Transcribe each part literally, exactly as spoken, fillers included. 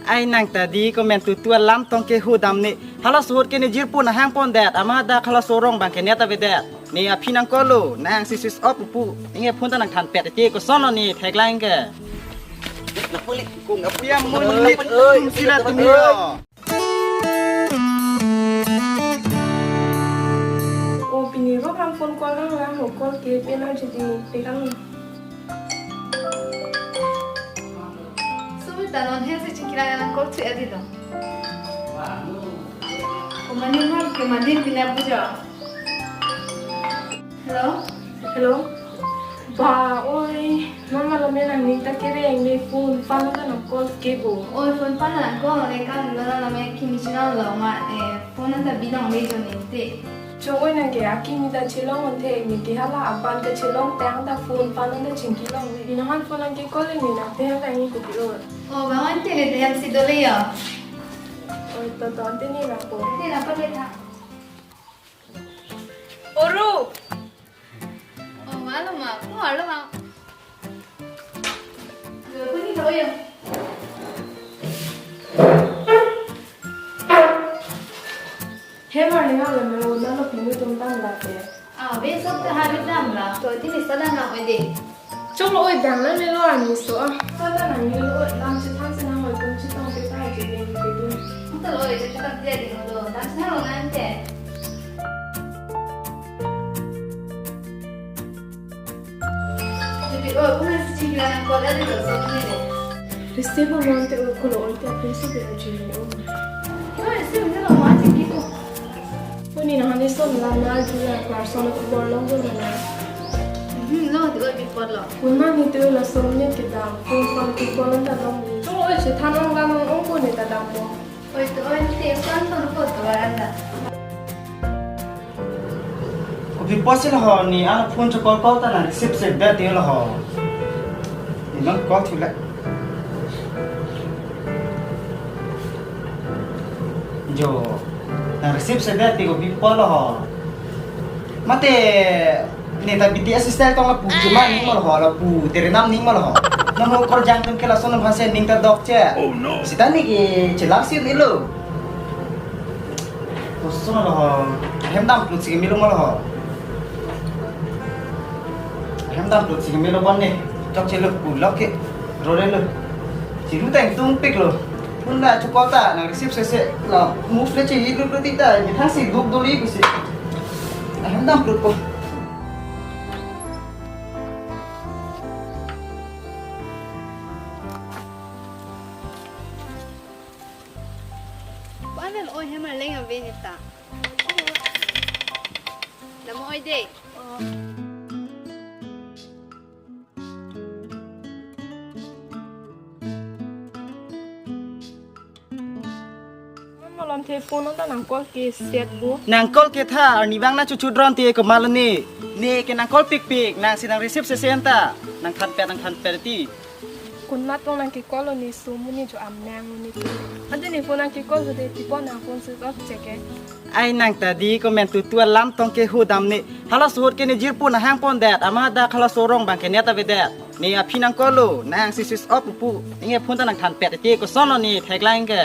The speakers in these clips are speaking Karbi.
Ai nang ta di, komantu tu alam tong ke hudam ne. Halaso ahut ke ne jirpo nahang pondet. Amat dak halaso arong abang ke ne ta avedet. Ne aphi nang call lo, nang si switch off pu. Inge phone ta nang thanpet te koson lo ne theklang ke. Napuli, kung napuli. Dia mo ni oi, oi, tum sila oi, tum oi. Yo. O pini ro ham phone call nang lang ho, call ke pe nang jadi pegang. Sumi ta non hen si chingkira nang call chu adi do. O mani ham ke mani pina puja. Hello? Hello? Ba, oi, mama lo me nang ning ta kereng le phone pan ta nang call ke bo. Oi, phone pan nang call le kan lo lo me kimi china lo ma, eh, phone ta bilong le jo ning te. Chong oi nang ke akimi ta chelong on the, ne ke hala aban ta chelong tang ta phone pan ta chingki long le. Ina han phone nang ke call le ne nang te nang ni ko pilo. O, ba han te le te han si do le ya. Oi, to to te ni na ko. Te na pa le tha. Oru. Oh, malo ma. Ko arlo ma. Yo, ko ni ko yo. He mar ni ngalo me una lo pinu tum tam la te. Ah, be sok ta ha be tam la. To ti ni sa da na oi de. Chok lo oi dang na me lo ani so a. Sa da na me lo oi lam chethan se na oi tum chetong ke ta je de ke dun. Ko ta lo oi de ta dia de lo. Dam sa lo nan te. Jadi, oh, aku masih cinggiran yang kuat ada dosa ini deh. Receive amount te ulo oi te apin si be ajin o. Ko receive ni lo ma cinggi ko. Ko ni na hani son la na jula klar son ko bor long do na. Hmm, lo di oi bipor lo. Ko na ni te la son ni ke dam. Ko kon ko kon ta dam. Chok lo oi chethan ong la nong ong ko ni ta dam mo. Oi to, oi te kan to ko to anda. Kopi pusi lo ho, ne an phone cho call call ta nang receive se bet lo ho. Ne nang call thu le. Jo, nang receive se bet ko bipor lo ho. Mate ne ta B T S style tong lapu chima ning ma lo ho, lapu tere nam ning ma lo ho. Nang ho kor jang tum ke lason nam hanse ning ta dok che. Oh no. Sita ne ke chelak si ne lo. Koson lo ho. Hem dam plut si ke melo ma lo ho. Hem dam plut si ke melo bon ne. Chok che lo pu lok ke. Ro re lo. Chiru teng tung pik lo. Pun da chukota nang receive se se lo. Move le che ilu lo ti ta. Ni thang si duk doli kusi. Ahem dam plut ko. Panel oi hem arleng ave ni ta. Dam oi de. Malom the phone ta nang call ke set bo. Nang call ke tha, arni bang na chuchu dron te ko malo ne. Ne ke nang call pik pik, nang si nang receive se se anta. Nang thanpet, nang thanpet ti. Kun lat tong nang ke call lo ne sumu ne jo am nang lo ne ti. Ante ne phone nang ke call lo de ti pon nang phone switch off che ke. Ai nang ta di, komantu tu alam tong ke hudam ne. Halaso ahut ke ne jirpo nahang pondet. Amat dak halaso arong abang ke ne ta avedet. Ne aphi nang call lo, nang si switch off pu. Inge phone ta nang thanpet te koson lo ne theklang ke.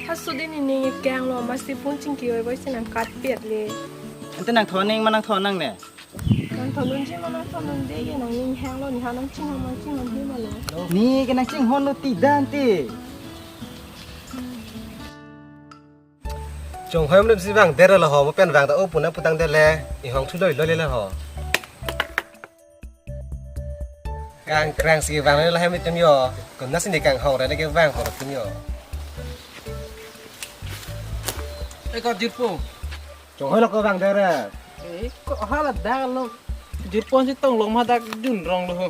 Halaso de ne ne kang lo, masi phone chingki oi oi si nang cut pet le. Ante nang thon ning ma nang thon nang ne. Nang thon un ji ma nang thon un de ke nang ning hang lo, ne ha nang chinghon nang chinghon hi ma lo. Ne ke nang chinghon lo ti dan te. Chonghoi mrim si vang der lo ho, mo pen vang ta o puna putang der le, ihong thu loi loi le ho. Kang krang si vang le hem tum yo, kon na si ni kang hong re le ke vang ko tum yo. Oi ko jirpo. Chonghoi lo ko vang der. Eh, ko hala dak lo. Jirpo si tong long ma dak jun rong lo ho.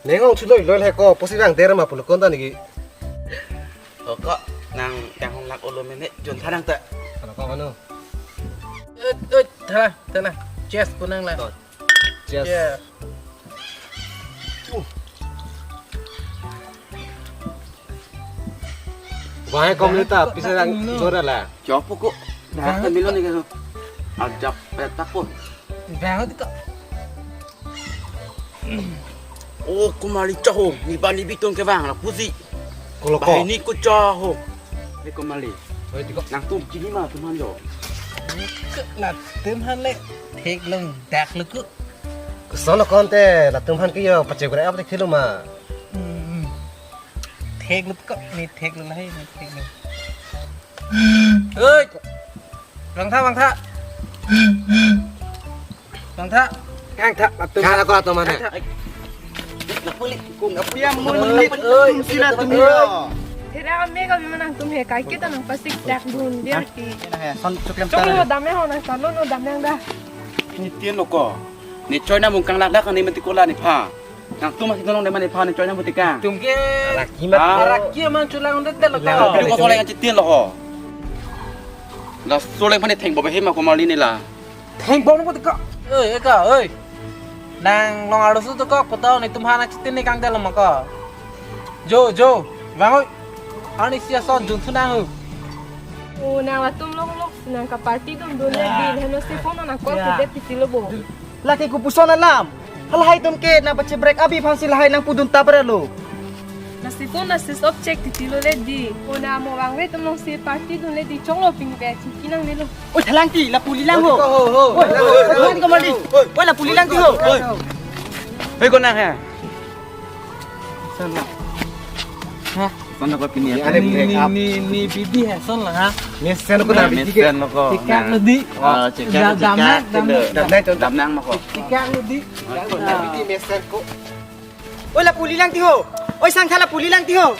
Neng hong thu loi loi le ko, pusi vang der ma pulo kon ta ni ki. O ko, nang yang hong lak olo mene, jon tha nang ta. Ano ko mano? Ut, ut, tha, tha na. Cheers pu nang la. Cheers. Cheers. Vang kom le ta, pisa nang jora la. Chop ko. Vang ta milo ni ko. Ajap peta ko. Vang ta ko. Oh, kumari chaho, ni bani bitong ke vang la pusi. Loko. Bahini kucha ho. Hei Komali. Hei, tiko. Nangtum chini ma atum aphan jo. Latum aphan le theklong dak lo ko. Koson lo konte, latum aphan ke yo pachebrek ap theklo ma. Hmm. Theklo ko, ne theklo lahai, ne theklo. Oi. Bang tha, bang tha. Bang tha. Kang tha, latum. Kang ako latum mana? Kang tha. Lapu li, kung, lapu li, amun, oi, amun, oi, amun, sila atum yo. Thera kami kami manang tum he, kai kita nang pasik dak dun dia ki. Ena he, son chuklem. Chok lo dam ya ho nang son lo no dam yang dah. Ni tien lo ko. Ni choi na mungkang lak lak ni mati kola ni pha. Nangtum masih tolong deh mane pha ni choi na mati kang. Tum ke. Araki mat. Ah. Araki man chulang det lo ko. Lang. Duk ko soleng chitin lo ho. Laso le mane theng bo behim ako Marli ni la. Theng bom ko tiko. Oi, eka, oi. Nang long arloso tiko, kotau netum aphan nangchitin ni kang delo mako. Jo, jo, vang oi. Ani sia son jun thunang hu. O, nang latum longlok, nang ka party dun dun le di, heno si phone nang call ke det titi lo bo. Lake kopuson alam. Halahai atum ke nang pachebrek abi aphansi lahai nangpudun tapra lo. Nang si phone nang switch off check titi lo le di. O, nang mo vangve atum alongsi party dun le di, chonglo ping pe chingki nangnelo. Oi, thalang ti, lapu lilang ho. Ho, ho, ho. Oi, oi, oi, oi, oi, Komali. Oi, lapu lilang ti ho. Oi. Hei, konang ha. Son lang. Ha? Son lang ko pini ya. Ni, ni, ni, ni bibi hai son lang ha. Mesen ko na bibi ke. Mesen ko. Tikak lo di. Oh, tikak, da-, tikak, damnang, tikak. Damnang, damnang. Damnang ko. Tikak lo di. Damnang ko na bibi mesen ko. Oi, lapu lilang ti ho. Oi, sangtha lapu lilang ti ho.